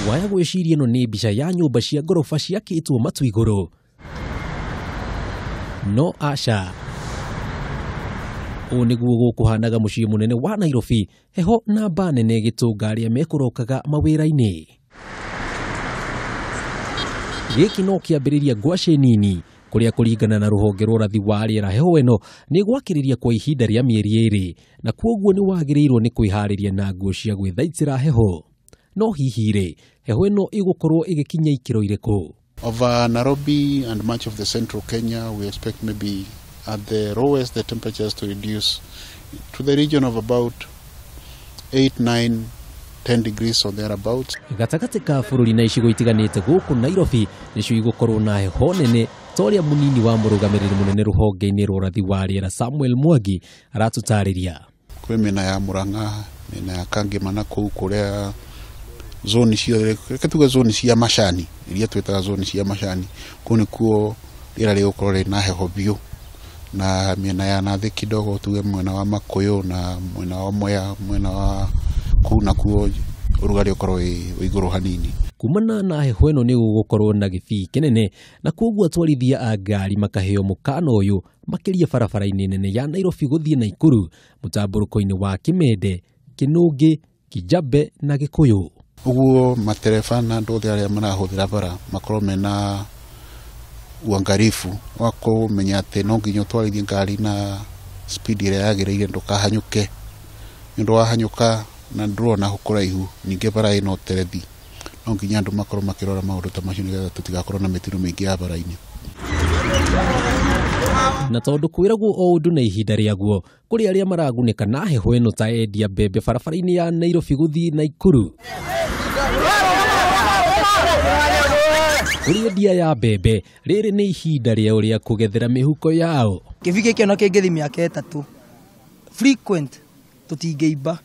Waya gwĩciria ĩno nĩ mbica ya nyũmba cia ngoroba ciakĩtwo matu igũrũ. No aca. Ũũ nĩguo gũkũhanaga mũciĩ mũnene wa Nairobi, heho na mbaa nene ĩgĩtũnga arĩa mekũrokaga mawĩra-inĩ. Gĩkĩ no kĩambĩrĩria ngwacĩ nini kũrĩa kũringana na rũhonge rwa ũrathi wa rĩera heho ĩno nĩ gwakĩrĩria kwa ihinda rĩa mĩeri ĩrĩ na kwoguo nĩ wagĩrĩirwo nĩ kwĩharĩria na nguo cia gwĩthaitĩra heho. No hihi rĩ, heho ĩno ĩgũkorwo ĩgĩkinya ikĩro irĩkũ? Over Nairobi and much of the central Kenya, we expect maybe at the lowest the temperatures to reduce to the region of about 8, 9, 10 degrees or thereabouts. Gatagatĩ ka bũrũri na icigo itiganĩte gũkũ Nairobi nĩcio igũkorwo na heho nene ta ũrĩa mũnini wa mũrũgamĩrĩri mũnene rũhonge-inĩ rwa ũrathi wa rĩera Samuel Mwangi aratũtarĩria. Kwĩ mĩena ya Murang'a, mĩena ya Kangema na kũu kũrĩa zoni ciothe, reke tuge zoni cia macani, iria twĩtaga zoni cia macani, kũu nĩkuo rĩera rĩgũkorwo rĩna heho biũ. Na mĩena ya nathĩ kidogo tuge mwena wa Makuyu na mwena wa Mwea, mwena wa kũu nakuo ũrugarĩ ũkorwo wĩ igũrũ hanini. Kumana na heho ĩno nĩ gũgũkorwo na gĩbii kĩnene na kwoguo atwarithia a ngari makaheo mũkana ũyũ makĩria barabara-inĩ nene ya Nairobi gũthiĩ Naikuru, mũtambũrũko-inĩ wa Kimende, Kinũngĩ, Kijabe na Gĩkũyũ. Ũguo matereba na andũ othe arĩa marahũthĩra bara makorwo mena uangalifu wa kũmenya atĩ no nginya ũtwarithie ngari na speed ĩrĩa yagĩrĩire ndũkahanyũke. Nĩ ũndũ wahanyũka na ndũrona kũraihu, ningĩ bara ĩna ũterethi, no nginya andũ makorwo makĩrora maũndũ ta macio nĩgetha tũtigakorwo na mĩtino mĩingĩ ya bara-inĩ. Na tondũ kwĩragwo o ũndũ na ihinda rĩaguo, kũrĩ arĩa maragunĩka na heho ĩno ta endia mbembe barabara-inĩ ya Nairobi gũthiĩ Naikuru. Kũrĩ endia ya mbembe, rĩrĩ nĩ ihinda rĩao rĩa kũgethera mĩhuko yao. Kĩbii gĩkĩ ona kĩngĩthiĩ mĩaka ĩtatũ frequent tũtingĩimba,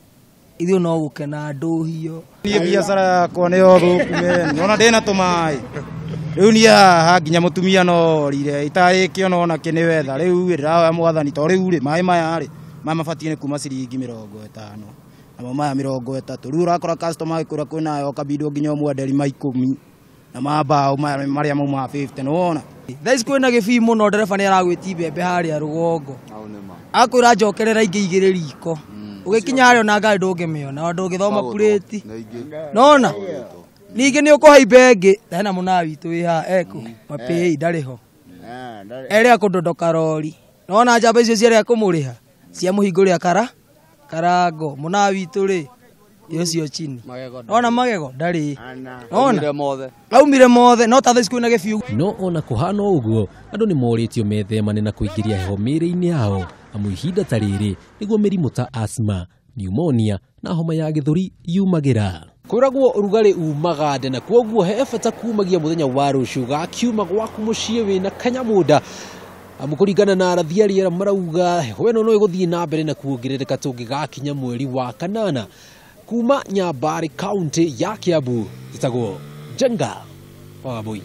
ithuĩ no gũkena ndũhio. Niĩ biacara yakwa nĩyo thũku mene, ona ndĩna tũmaĩ. Rĩu niĩ haha nginya mũtumia no orire, itarĩkĩona ona kĩ nĩ wetha. Rĩu rĩ, ndĩrahoya mwathani to rĩu rĩ, maĩ maya rĩ, maya mabatiĩ nĩ kuma ciringi 50, namo maya 30. Rĩu ũrakora customer agĩkwĩra kwĩnayo ũkabindwo nginya ũmwenderi ma 10 na ma mbaũ maya marĩa maumaga 50, nĩwona? Thaa ici kwĩna gĩbii mũno, ndereba nĩ aragwĩti mbembe harĩa rũgongo. Akwĩra njokerera ingĩ igĩrĩ riko. Ũgĩkinya harĩa ona ngari ndũngĩmĩona, ona ndũngĩthoma plate. Nona? Ningĩ nĩ ũkũhaimba ĩngĩ, hena mũnawe witũ wĩ haha ekũ, mapĩi ndarĩ ho. Erĩa kũndondoka rori. Nona njamba icio ciarĩa kũmũrĩha, ciamũhingũrĩra karango. Mũnawe witũ rĩ, ũcio chini. Nona magego ndarĩ. Nona? Aumire mothe, no ta thaa ici kwĩna gĩbiũ. No ona kũhana ũguo, andũ nĩ morĩtio methemane na kũingĩria heho mĩĩrĩ-inĩ yao, amu ihinda ta rĩrĩ nĩguo mĩrimũ ta asthma, pneumonia na homa ya gĩthũri yumagĩra. Kwĩragwo ũrugarĩ umaga nda na kwoguo he bata kumagia mũthenya wa rũciũ gakiuma gwaku mũciĩ wĩna kanyamũnda. Amu kũringana na arathi a rĩera marauga heho ĩno no ĩgũthiĩ na mbere na kuongerereka tũngĩgakinya mweri wa kanana. Kuma Nyambarĩ kaunti ya Kiambu, njĩtagwo Njenga wa Wambui.